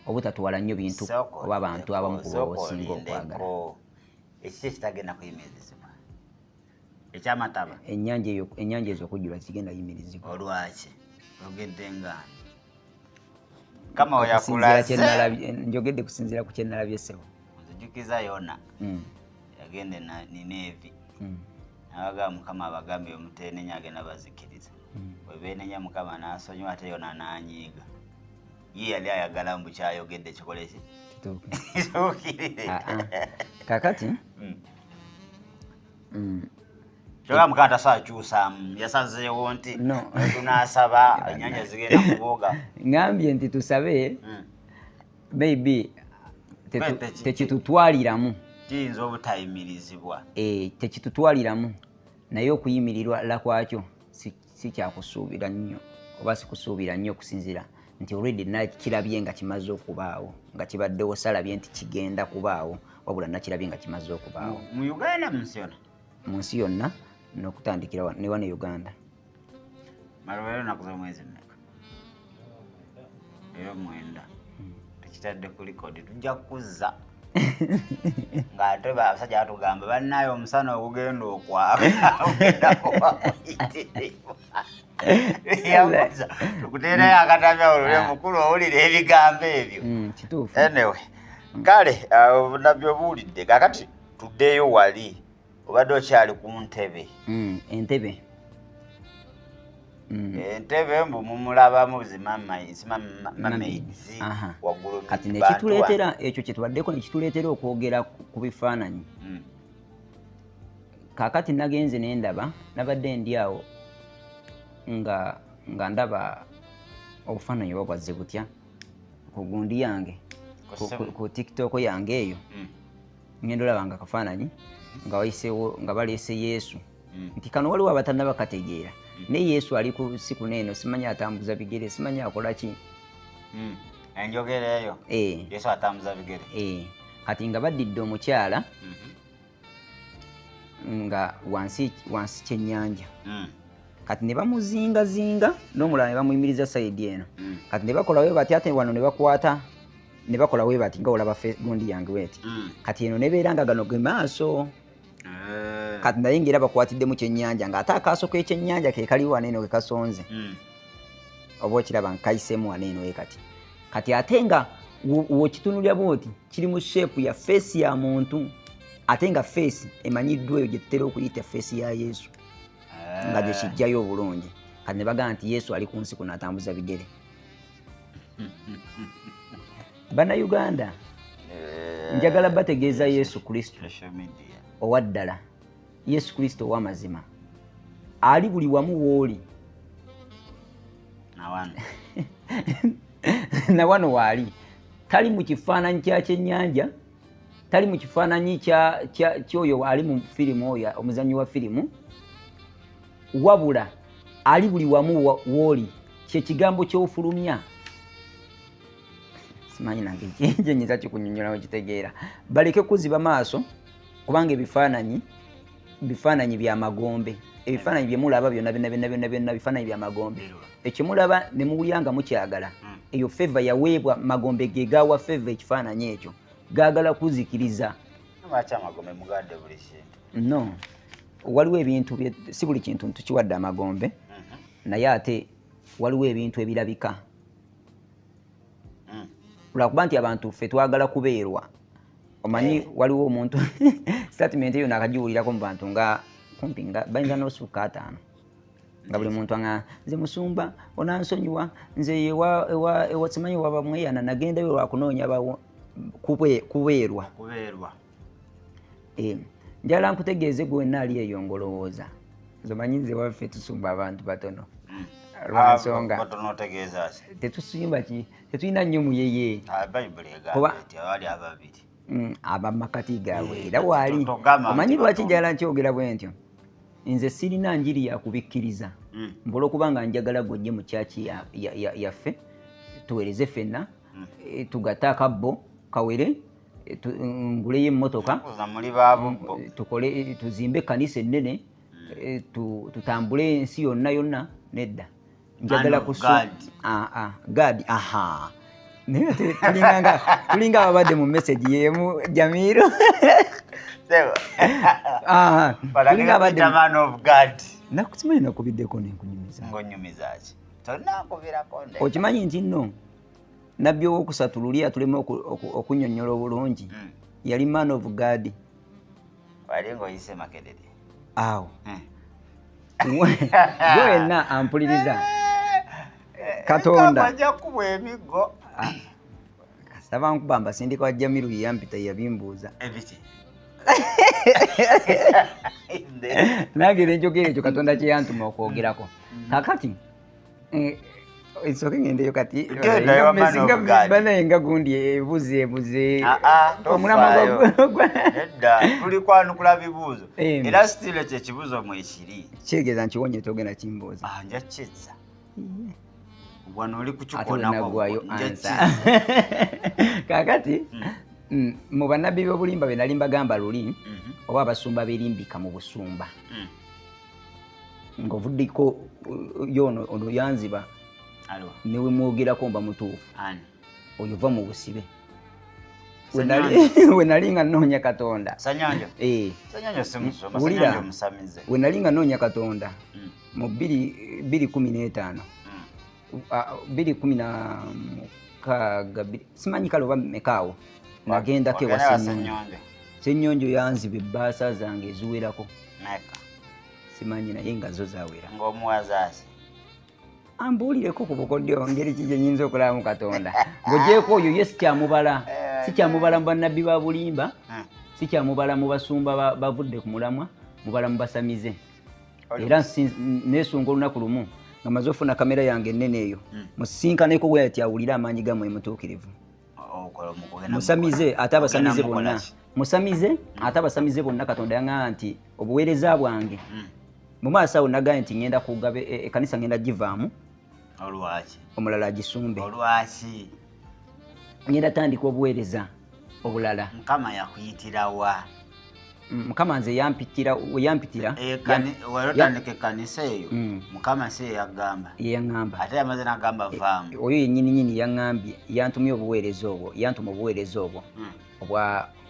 B: obutatwala nnyo bintu
A: Sooka
B: oba abantu abamu ku
A: sooka
B: bosinga okwagala.
A: olindeko. Ekiki ekitagenda kuyimirizibwa? Ekyamataba?
B: Ennyanja eyo, ennyanja ezo okujjula kigenda yimirizibwa.
A: Olwaki ogedde ngaani kama
B: Okusinziira
A: oyakulaze?
B: Njogedde kusinziira ku kyenalabye, ssebo.
A: Nzijukiza Yona yagenda e Nineevi, nabagamba Mukama abagambye omutenenya agenda bazikiriza. Bwe beenenya Mukama n'asonyiwa, ate Yona n'anyiiga. Ye yali ayagala mbu kyayogedde kikole ki?
B: Kituuke.
A: Kituukirire.
B: Ah, ah. Kakati
A: Kyokka Mukama tasakyusaamu, yasazeewo nti
B: No.
A: tunaasaba ennyanja zigenda kubooga.
B: Ŋŋambye nti tusabe, maybe tekitutwaliramu.
A: Kiyinza obutayimirizibwa.
B: Tekitutwaliramu, naye okuyimirirwa la kwakyo si kyakusuubira nnyo oba sikusuubira nnyo, okusinziira nti already nakirabye nga kimaze okubaawo, nga kibaddewo. Salabye nti kigenda kubaawo, wabula nakirabye nga kimaze okubaawo.
A: Mu Uganda, mu nsi yonna?
B: Mu nsi yonna n'okutandikira ne wano e Uganda.
A: Malubeera olunaku z'omwezi mmeka leero? 9. Tukitadde ku likodi, tujja kuzza ng'ate abasajja batugamba bannaye omusana ogugenda okwaka ogenda kuba muyitirivu. Yabuuza tukuteerayo akatambi awo lule mukulu owulira ebigambo ebyo.
B: Kituufu.
A: Anyway, kale obunabbi obuwulidde. Kakati tuddeyo wali obadde okyali ku ntebe.
B: Entebe.
A: Entebe mbu mumulabamu zimamaids waggulu.
B: Kati
A: bantu
B: nekituleetera ekyo kyetubaddeko, nekituleetera okwogera ku bifaananyi. Kaakati nagenze nendaba, nabadde ndi awo nga ndaba obufaananyi oba bwazze butya ku gundi yange,
A: Ku ssimu.
B: ku TikTok yange eyo. Ngenda olaba nga kafaananyi nga wayiseewo nga baleese Yesu, nti kano waliwo abatannaba kategeera, naye Yesu ali ku si kuno eno, simanyi atambuza bigere, simanyi akola ki.
A: Enjogera eyo?
B: Eh.
A: Yesu atambuza bigere?
B: Eh, kati nga baddidde omukyala nga wansi wansi kyennyanja, kati ne bamuzingazinga n'omulala ne bamuyimiriza side eno. Kati ne bakola we bati, ate wano ne bakwata ne bakola we bati, nga olaba gundi yange weti. Kati eno nebeera nga gano ge maaso. Kati naye ngaera bakwatiddemu kyennyanja, ng'ate akaaso k'ekyennyanja ke kali wano eno ke kasonze. Oba okiraba nkayiseemu wano eno we kati. Kati ate nga w'okitunulira bwoti kiri mu shape ya face ya muntu, ate nga face emanyiddwa eyo gye tutera okuyita face ya Yesu, nga gye kijjayo obulungi. Kati ne bagamba nti Yesu ali ku nsi kuno atambuza bigere. Bannayuganda, njagala bategeeza Yesu Kristo
A: Social media.
B: owa ddala, Yesu Kristo ow'amazima ali buli wamu w'oli.
A: Nawano.
B: Na wano waali, tali mu kifaananyi kya kyennyanja, tali mu kifaananyi kyoyo ali mu firimu, oyo omuzannyi wa firimu, wabula ali buli wamu w'oli, kyekigambo ky'ofulumya. Simanyi nange gyenyinza kikunyonyolawo kitegeera. Baleke kuziba maaso, kubanga ebifaananyi Bifaananyi bya magombe. Ebifaananyi bye mulaba byonna byonna byonna byonna byonna bifaananyi bya magombe. Ekimulaba ne muwulira nga mukyagala, eyo favor yaweebwa magombe, ge gawa favor ekifaananyi ekyo, gaagala kuzikiriza.
A: Lwaki amagombe mugadde buli kintu?
B: No, waliwo ebintu si buli kintu tukiwadde amagombe, naye ate waliwo ebintu ebirabika. Lwakuba nti abantu ffe twagala kubeerwa. Omanyi waliwo omuntu statement eyo nakagiwulirako mu bantu nga kumpi nga bayinza n'osukka 5, nga buli muntu anga nze musumba onansonyiwa, nze ewa simanyi waba mweyana, nagendayo lwakunoonya kubeerwa.
A: Kubeerwa.
B: Njagala nkutegeeze gwe wenna ali eyo ng'olowooza. Nze omanyi nze waffe tusumba abantu batono. Lwansonga.
A: Batono otegeeza ki?
B: Tetusumba ki? Tetulina nnyo muyeye.
A: Bayibuli egamba nti abali ababiri.
B: Abamakati gaabwe era waali. Omanyi lwaki njagala nkyogera bwe ntyo? Nze sirina njiri ya kubikkiriza. Mbola okuba nga njagala gw'ojje mu kyaki yaffe, tuweereze ffenna, tugatte akabbo kawere, nguleyo emmotoka, tukole, tuzimbe ekkanisa ennene, tutambule ensi yonna yonna. Nedda. Njagala God, aha. Naye tulinga ababadde mu message y'emu, Jamiru. Tulinga abadde
A: man of God.
B: Nakusimanyi nakubiddeko nenkunyumiza.
A: Ng'onyumiza ki? Tonnakubirako ndeka.
B: Okimanyi nti nno nabbi owookusatu luli atuleme okunnyonnyola obulungi, yali man of God.
A: Wali ng'oyise Makerere.
B: Awo. Gwe wenna ampuliriza. Katonda.
A: Ajja kukubwa emiggo.
B: Kasita bankuba mbasindika wa Jamiru yampita yabimbuuza.
A: Ebiki?
B: Nange ne njogera ekyo Katonda kye yantuma okwogerako. Kaakati, nsooke ngendeyo kati. Banaye nga gundi ebuze ebuze.
A: Omulamwa nedda, tuli kwanukula bibuuzo. Era still ekyo ekibuuzo mwekiri.
B: Kitegeeza nkiwonye togenda kimbuuza.
A: Nja kukizza. Wano oli kukikonako.
B: Kaakati, mu bannabbi b'obulimba be nali mbagamba luli, oba abasumba beerimbika mu busumba. Ng'ovuddeko yono ono yanziba, ne we mwogerako mba mutuufu. Oyo va mu busibe. We nali nga nnoonya Katonda.
A: Sanyonjo. Sanyonjo si musumba, Sanyonjo musamize.
B: We nali nga nnoonya Katonda mu 2015. 2016, simanyi kale oba mmeka awo. Nagendako ewa Ssenyonjo. Ssenyonjo yanziba ebbaasa zange eziwerako.
A: Meka.
B: Simanyi naye nga zo zawera.
A: Ng'omuwaza ki?
B: Ambuulireko ku bukodyo ngeri ki gye nnyinza okulabamu Katonda. Ng'ogyeko oyo ye sikyamubala. Sikyamubala mu bannabbi ba bulimba, sikyamubala mu basumba bavudde ku mulamwa, mubala mu basamize. Era neesunga olunaku lumu nga maze ofuna kamera yange ennene eyo, musisinkaneko bwe yati awulire amaanyi gammwe mutuukirivu. Musamize ate abasamize bonna. Musamize ate abasamize bonna Katonda yaŋŋamba nti obuweereza bwange mu maaso awo nagambye nti ngenda kugaba ekkanisa ngenda givaamu.
A: Olwaki?
B: Omulala agisumbe.
A: Olwaki?
B: Ngenda tandika obuweereza obulala.
A: Mukama yakuyitira wa?
B: Mukama nze yampitira, we yampitira.
A: Wali otandika ekkanisa eyo, Mukama si ye yagamba?
B: Ye yaŋŋamba.
A: Ate yamaze n'agamba vaamu.
B: Oyo yennyini nnyini yaŋŋambye, yantumye obuweereza obwo, yantuma obuweereza obwo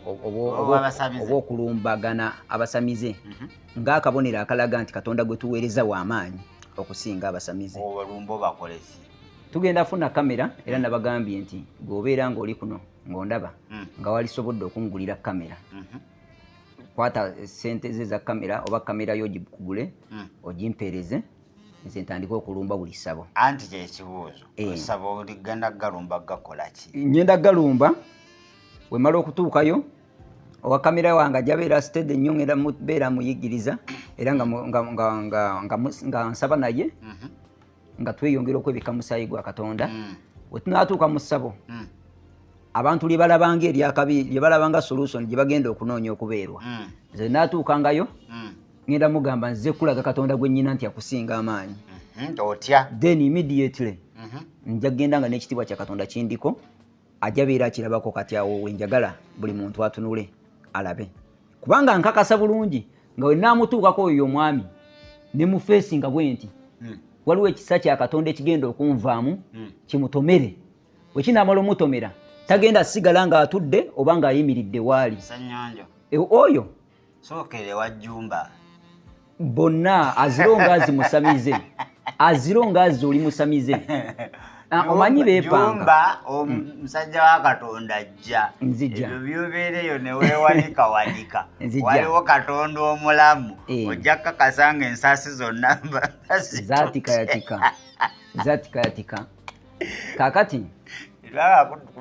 B: obw'okulumbagana abasamize, ng'akabonero akalaga nti Katonda gwe tuweereza w'amaanyi okusinga abasamize.
A: Obalumba obakole ki?
B: Tugenda funa kamera, era nabagambye nti bw'obeera ng'oli kuno ng'ondaba, nga walisobodde okungulira kamera. Kwata ssente ze za kamera oba kamera yo ogikugule, ogimpeereze, nze ntandike okulumba buli ssabo.
A: Anti kye kibuuzo, essabo oligenda galumba gakola ki?
B: Ngenda galumba, bwe mmala okutuukayo, owa kamera wange ajja beera steady nnyo, ngenda beera muyigiriza, era nga nsaba naye, nga tweyongera okwebikka musaayi gwa Katonda. Bwe tunaatuuka mu ssabo, abantu lye balabanga eryakabi, lye balabanga solution gye bagenda okunoonya okubeerwa. Nze naatuukangayo, ngenda mugamba nze kulaga Katonda gwe nnyina nti akusinga amaanyi.
A: Otya?
B: Then immediately, nja kugenda nga n'ekitiibwa kya Katonda kindiko, ajja beera akirabako. Kati awo we njagala buli muntu atunule alabe. Kubanga nkakasa bulungi Nga we naamutuukako oyo omwami ne mufeesinga bwe nti waliwo ekisa kya Katonda ekigenda okunvaamu kimutomere. Bwe kinaamala omutomera tagenda sigala ng'atudde oba ng'ayimiridde waali. Oyo
A: sookere wa Jjumba
B: bonna aziro ngaazi musamize, aziro ngaazi oli musamize. Omanyi beepanga.
A: Jjumba omusajja wa Katonda ajja.
B: Nzija.
A: Ebyo by'obeereyo ne weewanikawanika. Waliwo Katonda omulamu. Ojja kukakasa ng'ensaasi zonna
B: zaatikayatika. Zaatikayatika. Kaakati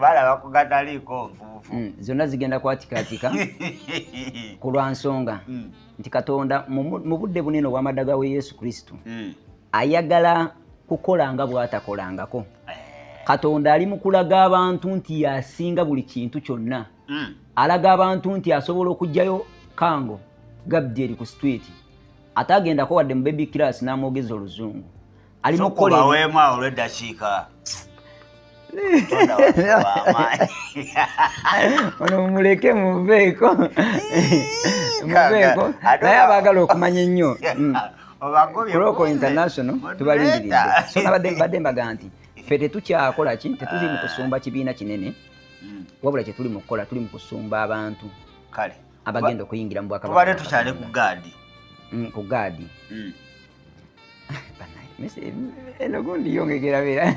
A: balaba kugataliiko nfuufu.
B: Zonna zigenda kwatikayatika ku lwa nsonga nti Katonda mu budde bunene obw'amaddaga we Yesu Kristo ayagala kukola nga bw'atakolangako. Katonda ali mu kulaga abantu nti yasinga buli kintu kyonna. Alaga abantu nti asobola okuggyayo Kango Gabriel ku street ate agendako wadde mu baby class n'amwogeza oluzungu. Ali mu kukola
A: weemu awo olw'eddakiika.
B: Ono mumuleke muveeko. Muveeko. Naye abaagala okumanya ennyo. Kuroko International tubalindiridde. So nabadde mbaga nti ffe tetukyakola ki, tetuli mu kusumba kibiina kinene, wabula kye tuli mu kukola tuli mu kusumba abantu
A: kale
B: abagenda okuyingira mu bwakabaka.
A: Tubadde tukyali ku gaadi.
B: Ku gaadi. Eno gundi yongegera beera.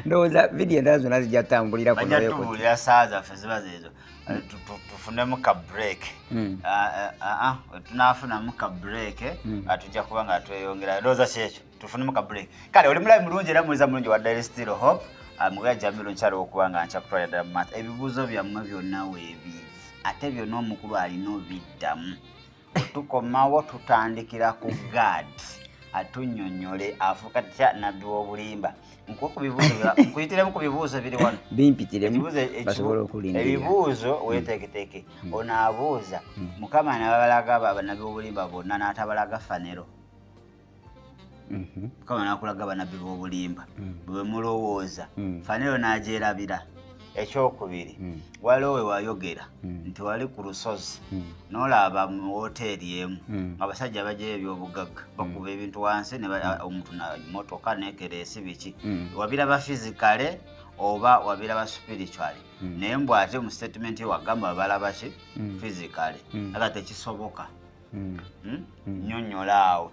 B: Ndowooza vidiyo endala zonna zijja kutambulira ku
A: Bajja
B: Noyoko.
A: tubuulira ssaawa zaffe ziba zeezo. Tufunemu ka break. Tunaafunamu ka break, tujja kuba nga tweyongera. Ndowooza ki ekyo? Tufunemu ka break. Kale oli mulabi mulungi era muwuliza mulungi wa Daily Still Hope. Mubeera Jamilu nkyali okuba nga nkyakutwalira ddala mu maaso. Ebibuuzo byammwe byonna weebiri. Ate byonna omukulu alina obiddamu. Tukomawo tutandikira ku guard. Atunnyonnyole afuuka tya nabbi w'obulimba. Nkuyitiremu ku bibuuzo biri wano.
B: Bimpitiremu, basobole okulindirira.
A: Ebibuuzo weeteeketeeke. Ono abuuza, Mukama n'abalaga bannabbi b'obulimba bonna n'atabalaga Fanero. Mukama n'akulaga bannabbi b'obulimba bwe mulowooza. Fanero n'agyerabira. Ekyokubiri, waliwo we wayogera nti wali ku lusozi n'olaba mu wooteeri emu abasajja bajjayo ebyobugagga bakuba ebintu wansi ne omuntu na mmotoka n'ekereesi biki. Wabiraba physically oba wabiraba spiritually? Naye mbu ate mu statement ye wagamba balaba ki? Physically. Aga tekisoboka. Nnyonnyola awo.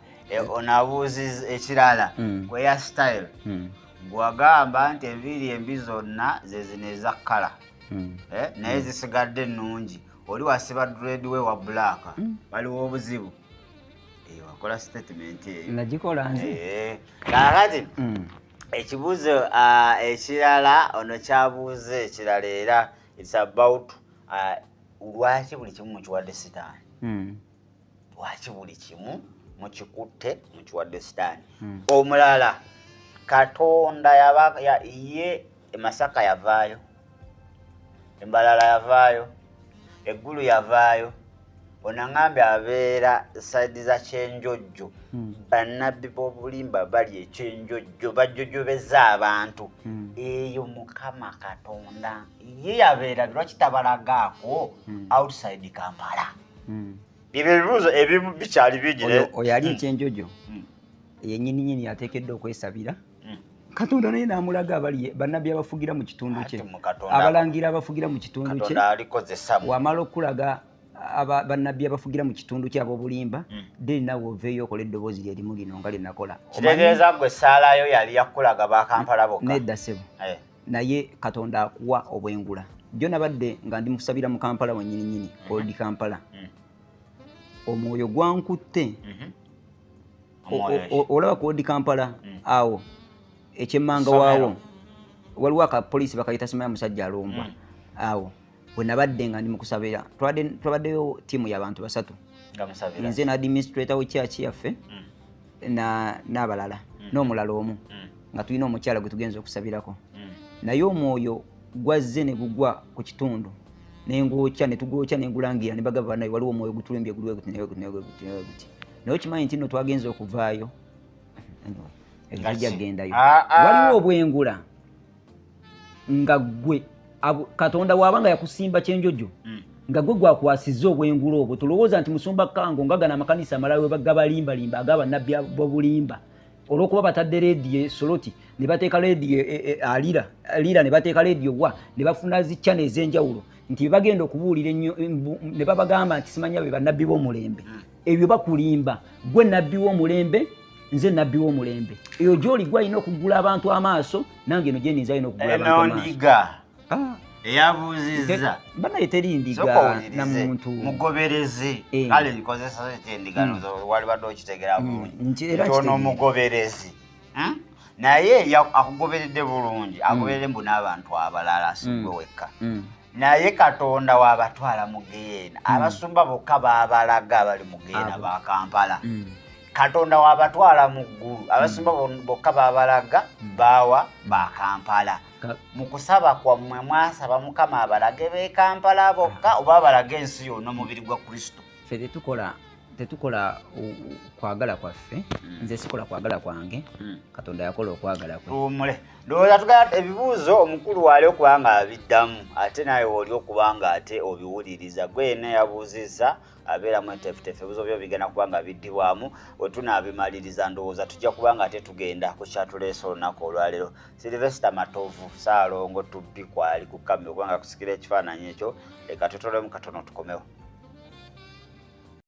A: Ono abuuziza ekirala ku hair style. Bw'agamba nti enviiri embi zonna ze zino eza kkala. Naye zisigadde nnungi. Oli wasiba dread we wa black. Waliwo obuzibu. Wakola statement eyo.
B: Nagikola nze.
A: Kaakati, ekibuuzo ekirala ono kyabuuza ekirala era it's about lwaki buli kimu mukiwadde Sitaani? Lwaki buli kimu mukikutte mukiwadde Sitaani? Omulala Katonda ye Masaka yavaayo, Embalala yavaayo, Eggulu yavaayo. Ono aŋŋambye abeera sayidi za Kyenjojjo. Bannabbi b'obulimba bali Ekyenjojjo, bajjojjobeza abantu. Eyo Mukama Katonda ye yabeera, lwaki tabalagaako outside Kampala? Ebyo ebibuuzo ebimu bikyali bingi.
B: Oyo ali Ekyenjojjo yennyini nnyini ateekeddwa okwesabira. Katonda naye n'amulaga abali bannabbi abafugira mu kitundu kye, abalangira abafugira mu kitundu kye. Wamala okulaga bannabbi abafugira mu kitundu kye ab'obulimba, then naawe oveeyo okola eddoboozi lye limu lino nga lye nakola.
A: Kitegeeza ggwe essaalayo yali yakulaga ba Kampala bokka?
B: Nedda ssebo. Naye Katonda akuwa obwengula. Jjo nabadde nga ndi musabira mu Kampala wennyini nnyini, Old Kampala. Omwoyo gwankutte. Olaba ku Old Kampala awo ekyemmanga waawo waliwo akapoliisi bakayita Simaya musajja alumbwa. Awo bwe nabadde nga ndi mu kusabira, twabaddeyo ttiimu y'abantu basatu. Nze na administrator w'ekyaki yaffe n'abalala n'omulala omu nga tulina omukyala gwe tugenza okusabirako. Naye omwoyo gwazze ne gugwa ku kitundu ne ngwokya ne tugwokya ne ngulangira ne bagamba bannaye waliwo omwoyo gutulimbye guliwe guti newe guti newe guti newe guti. Naye okimanyi nti nno twagenze okuvaayo. Tujja kugendayo. Waliwo obwengula nga ggwe Katonda bw'aba nga yakusimba Kyenjojjo Nga gwe gwakwasizza obwengula obwo, tolowooza nti musumba Kango nga gano amakanisa amalala we bagabalimbalimba ag'abannabbi b'obulimba, olw'okuba batadde leediyo Soroti, ne bateeka leediyo Alira Alira, ne bateeka leediyo wa, ne bafuna zi channel ez'enjawulo nti bagenda okubuulira ennyo, ne babagamba nti simanya be bannabbi b'omulembe. Ebyo bakulimba. Gwe nabbi w'omulembe, nze nabbi w'omulembe. Eyo gy'oli gwe alina okuggula abantu amaaso, nange eno gye ninza alina okuggula abantu
A: Eno
B: amaaso.
A: Ndiga
B: Ah,
A: eyabuuzizza.
B: Banaye teri ndiga
A: Sooka owulirize.
B: Na muntu.
A: Mugoberezi. Kale nkozesa kyendiga, walibadde okitegera bulungi.
B: Era
A: Nti ono
B: nkitegeera.
A: Omugoberezi. Naye akugoberedde bulungi, agoberedde mbu n'abantu abalala, si gwe wekka. Naye Katonda waabatwala mu geyeena, abasumba bokka baabalaga bali mu geyeena
B: Abo.
A: ba Kampala. Katonda waabatwala mu ggulu, abasumba bokka baabalaga baawa ba Kampala. Mu kusaba kwammwe mwasaba Mukama abalage b'e Kampala bokka oba abalage ensi yonna, omubiri gwa Kristo?
B: Ffe tetukola kwagala kwaffe. Nze sikola kwagala kwange, Katonda yakola okwagala kwe.
A: Tuwummule, ndowooza tugala ebibuuzo omukulu waali okuba nga abiddamu, ate nawe oli okuba nga ate obiwuliriza. Gwe yenna yabuuzizza abeeramu etefutefu, ebibuuzo byo bigenda kuba nga biddibwamu. We tunaabimaliriza, ndowooza tujja kuba nga ate tugenda ku kyatuleese olunaku olwaleero. Silvester Matovu Saalongo tubbi kwali ku kamera okuba nga kusikira ekifaananyi ekyo. Leka tutolemu katono tukomewo.